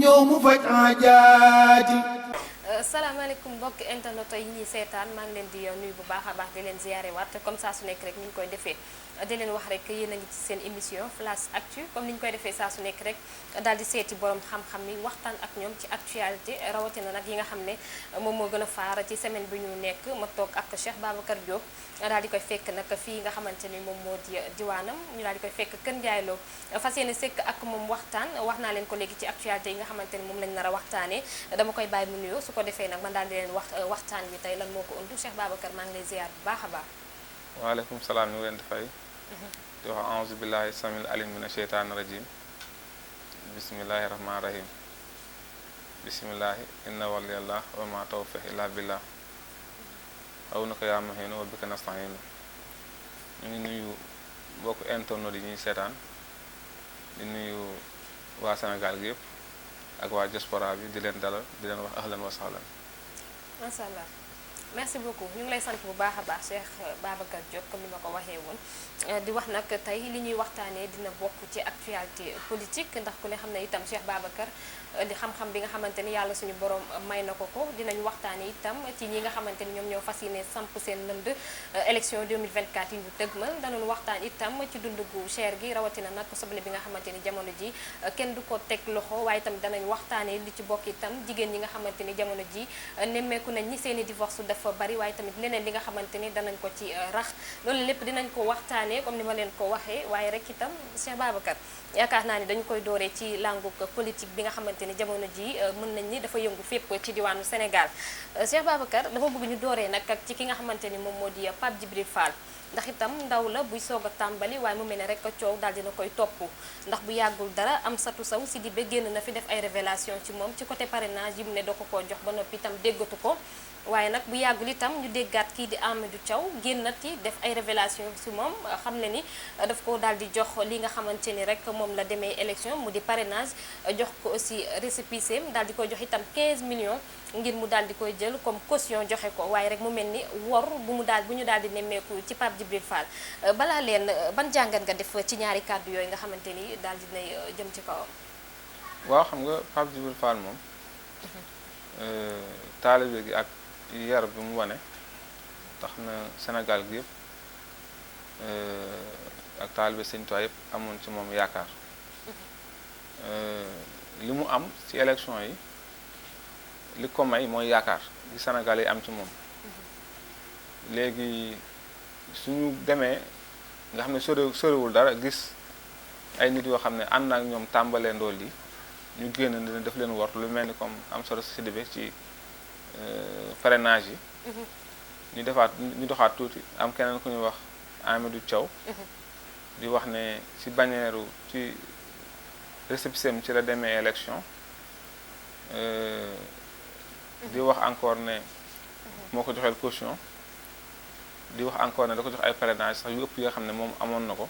ñëw mu faj aajaati. salaamaaleykum mbokk internet yi ñuy seetaan maa ngi leen di nuyu bu baax a baax di leen ziyaare waat comme ça su nekk rek ni ñu koy defee di leen wax rek yéen a ngi ci seen émission Flash Actu comme ni ñu koy defee saa su nekk rek daal di seeti borom xam-xam yi waxtaan ak ñoom ci actualité rawatina nag yi nga xam ne moom moo gën a faar ci semaine bi ñu nekk ma toog ak Cheikh Babacar Diop daal di koy fekk nag fii nga xamante ni moom moo di diwaanam ñu daal di koy fekk Kër Ndiaye Lo fas yéene sekk ak moom waxtaan wax naa leen ko léegi ci actualité yi nga xamante ni moom lañ nar a waxtaanee dama koy bàyyi mu nuyoo su ko defee nag man daal di leen waxtaan bi tey lan moo ko undu Cheikh Babacar maa ngi lay ziar bu baax a baax. waaleykum salaam ñu ngi leen di fay. di wax a'uuzu billahi samil alim mina sheytaani rajim bismillahi rahmaani rahim bismillahi inna waliyallah wa ma tawfiq illa billah aw na ko yaa mahiinu wa bika nasta'iinu ñu ngi nuyu mbokk internet yi ñuy seetaan di nuyu waa Sénégal gi yëpp ak waa diaspora bi di leen dalal di leen wax ahlan wa sahlan. macha allah merci beaucoup ñu ngi lay sant bu baax a baax Cheikh Babacar Diop comme ni ma ko waxee woon di wax nag tey li ñuy waxtaanee dina bokk ci actualité politique ndax ku ne xam ne itam Cheikh Babacar di xam-xam bi nga xamante ni yàlla suñu borom may na ko dinañ waxtaanee itam ci ñi nga xamante ni ñoom ñoo fas yéene samp seen lënd élection 2024 yi ñu dëgmal danoon waxtaan itam ci dund gu cher gi rawatina nag soble bi nga xamante ni jamono ji kenn du ko teg loxo waaye itam danañ waxtaanee li ci bokk itam jigéen ñi nga xamante ni jamono ji nemmeeku nañ ni seen i divorce dafa bari waaye tamit leneen li nga xamante ni danañ ko ci rax loolu lépp dinañ ko waxtaanee comme ni ma leen ko waxee waaye rek itam Cheikh Babacar yaakaar naa ni dañu koy dooree ci langue politique bi nga xamante ni jamono ji mën nañ ni dafa yëngu fépp ci diwaanu Sénégal Cheikh Babacar dama bëgg ñu dooree nag ak ci ki nga xamante ni moom moo di Pape Djibril Fall ndax itam ndaw la buy soog a tàmbali waaye mu mel ne rek coow daal dina koy topp ndax bu yàggul dara Amsatou Sow Sidibé génn na fi def ay révélation ci moom ci côté parrainage yi mu ne doo ko jox ba noppi itam déggatu ko waaye nag bu yàggul itam ñu déggaat kii di Amadou Thiaw génnati def ay révélation ci moom xam ne ni daf ko daal di jox li nga xamante ni rek moom la demee élection mu di parrainage jox ko aussi récépissé daal di koy jox itam 15 millions ngir mu daal di koy jël comme caution joxe ko waaye rek mu mel ni wor bu ñu daal di nemmeeku ci Pape Djibril Fall balaa leen ban jàngat nga def ci ñaari kàddu yooyu nga xamante ni daal di nay jëm ci kawam. waaw xam nga Pape Djibril Fall moom taalibe gi ak yar bi mu wane tax na Sénégal gi yëpp ak taalibe Sëñ Tuubaa yëpp amoon ci moom yaakaar li mu am ci élection yi li ko may mooy yaakaar gi Sénégal yi am ci moom léegi suñu demee nga xam ne soriwul dara gis ay nit yoo xam ne ànd na ak ñoom tàmbalee ndool yi ñu génn dina def leen wor lu mel ni comme Amsatou Sidibé ci parrainage yi ñu doxaat tuuti am keneen ku ñuy wax Amadou Thiaw di wax ne ci bannière ci récépissé ci la demee élection di wax encore ne moo ko joxeel caution di wax encore ne da ko jox ay parrainage sax yu ëpp yoo xam ne moom amoon na ko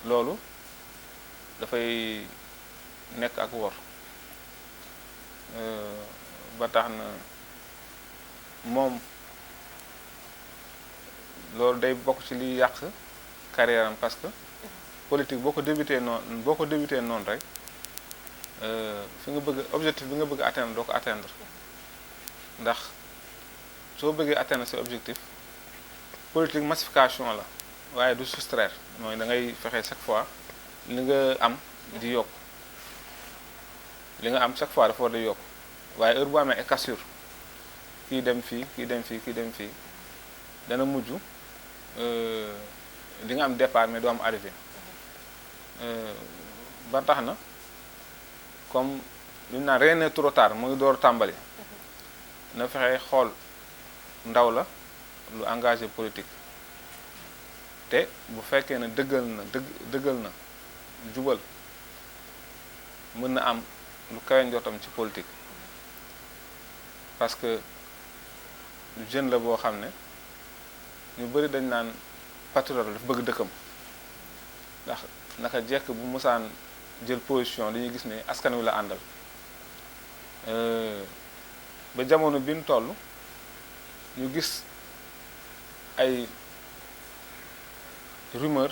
loolu dafay nekk ak wor ba tax na moom loolu day bokk ci liy yàq carrière am parce que politique boo ko débuté noonu rek fi nga bëgg objectif bi nga bëgg atteindre doo ko atteindre ndax soo bëggee atteindre sa objectif politique massification la waaye du soustraire mooy da ngay fexe chaque fois li nga am di yokk li nga am chaque fois dafa war di yokk waaye heure bu amee cassure kii dem fii kii dem fii kii dem fii dana mujj di nga am départ mais du am arrivé ba tax na comme lu ñu naan rien n'est trop tard mu ngi door tàmbali na fexe xool ndaw la lu engagé politique te bu fekkee ne dëggal na jubal mën na am lu kawe njortam ci politique parce que jeune la boo xam ne ñu bëri dañ naan patriote dafa bëgg dëkkam ndax naka jekk bu musaan jël position dañuy gis ne askan wi la àndal ba jamono bi ñu toll ñu gis ay rumeur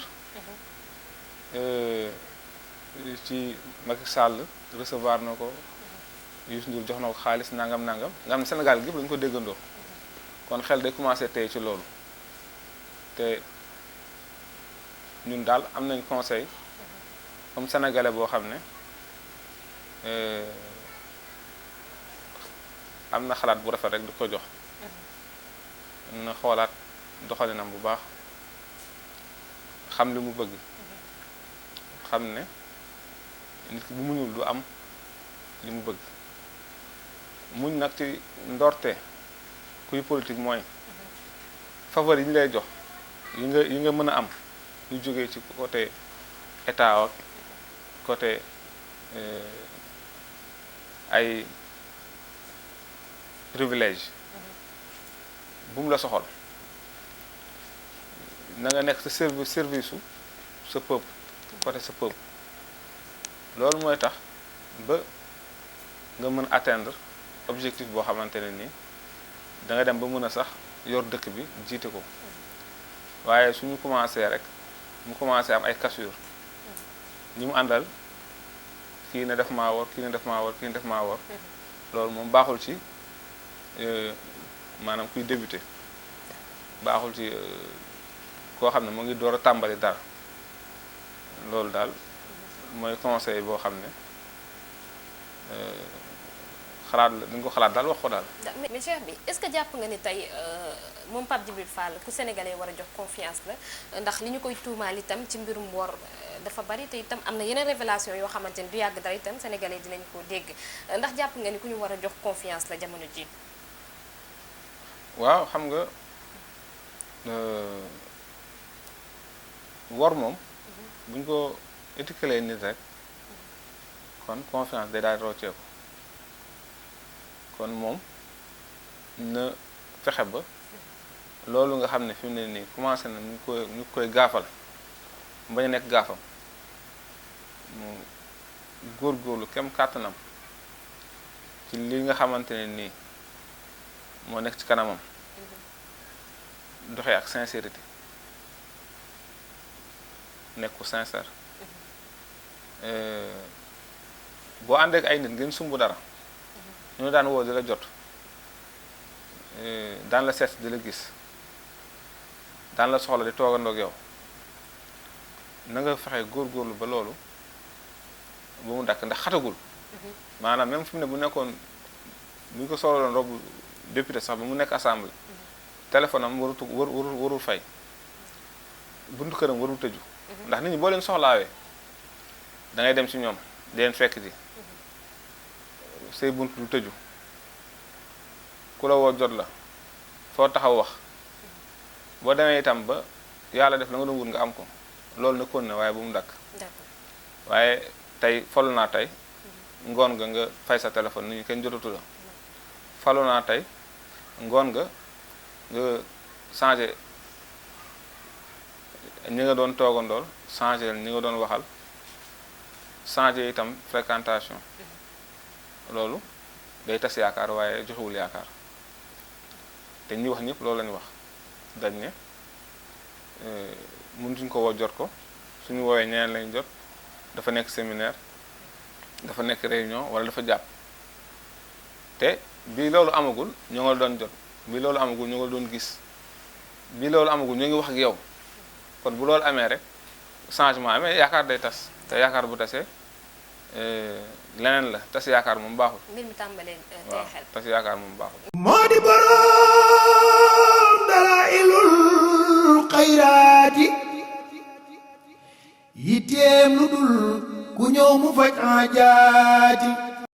ci Macky Sall recevoir na ko Youssou Ndour jox na ko xaalis nangam nangam nga xam ne Sénégal gépp lañu ko déggandoo kon xel day commencé tey ci loolu te ñun daal am nañ conseil comme sénégalais boo xam ne am na xalaat bu rafet rek di ko jox na xoolaat doxalinam bu baax xam li mu bëgg xam ne nit ki bu muñul du am li mu bëgg muñ nag ci ndorte kuy politique mooy faveur yi ñu lay jox yi nga mën a am yu jógee ci côté état ak côté ay privilège bu mu la soxal na nga nekk sa service su sa peuple côté sa peuple loolu mooy tax ba nga mën atteindre objectif boo xamante ne nii da nga dem ba mën a sax yor dëkk bi jiite ko waaye suñu commencé rek mu commencé am ay cassure ñi mu àndal kii ne def maa war kii ne def maa war kii ne def maa war loolu moom baaxul ci maanaam kuy débuté baaxul ci koo xam ne mu ngi door a tàmbali dara loolu daal mooy conseil boo xam ne xalaat la dañ ko xalaat daal wax ko daal. mais Cheikh bi est-ce que jàpp nga ni tey moom Pape Djibril Fall ku sénégalais war a jox confiance la ndax li ñu koy tuumaal itam ci mbirum wor dafa bari te itam am na yeneen révélation yoo xamante ni du yàgg dara itam sénégalais dinañ ko dégg ndax jàpp nga ni ku ñu war a jox confiance la jamono ji. waaw xam nga wor moom buñ ko étiqueté nit rek kon confiance day daal di rocceeku kon moom na fexe ba loolu nga xam ne fi mu ne nii commencé na ñu koy gaafal bañ a nekk gaafam mu góorgóorlu kem kàttanam ci li nga xamante ne nii moo nekk ci kanamam doxee ak sincérité nekk ku sincère boo àndee ak ay nit ngeen sumb dara ñu daan woo di la jot daan la seet di la gis daan la soxla di toogandoo ak yow na nga fexe góorgóorlu ba loolu bu mu dakk ndax xatagul maanaam même fi mu ne bu nekkoon bu ñu ko soxloon robu député sax ba mu nekk assemblée téléphone am warul fay buntu këram warul tëju ndax nit ñi boo leen soxlaawee da ngay dem ci ñoom di leen fekk ji say bunt du tëju ku la woo jot la foo taxaw wax boo demee itam ba yàlla def la nga doon wut nga am ko loolu na kon ne waaye bu mu dakk waaye tey falu naa tey ngoon nga fay sa téléphone nit ñi kenn jotatu la falu naa tey ngoon nga changé ñi nga doon toogandool changé ñi nga doon waxal changé itam fréquentation loolu day tas yaakaar waaye joxewul yaakaar te ñi wax ñëpp loolu lañu wax dañ ne mënutuñ ko woo jot ko suñu woowee ñeneen lañu jot dafa nekk séminaire dafa nekk réunion wala dafa jàpp te bii loolu amagul ñoo nga doon jot bii loolu amagul ñoo nga doon gis bii loolu amagul ñoo ngi wax ak yow kon bu loolu amee rek changement amee yaakaar day tas te yaakaar bu tasee leneen la tas yaakaar moom baaxul. mbir mi tàmbalee tey xel. tas yaakaar moom baaxul. moo di boroom dalaa'ilul xayraati yitteem lu dul ku ñëw mu faj aajaati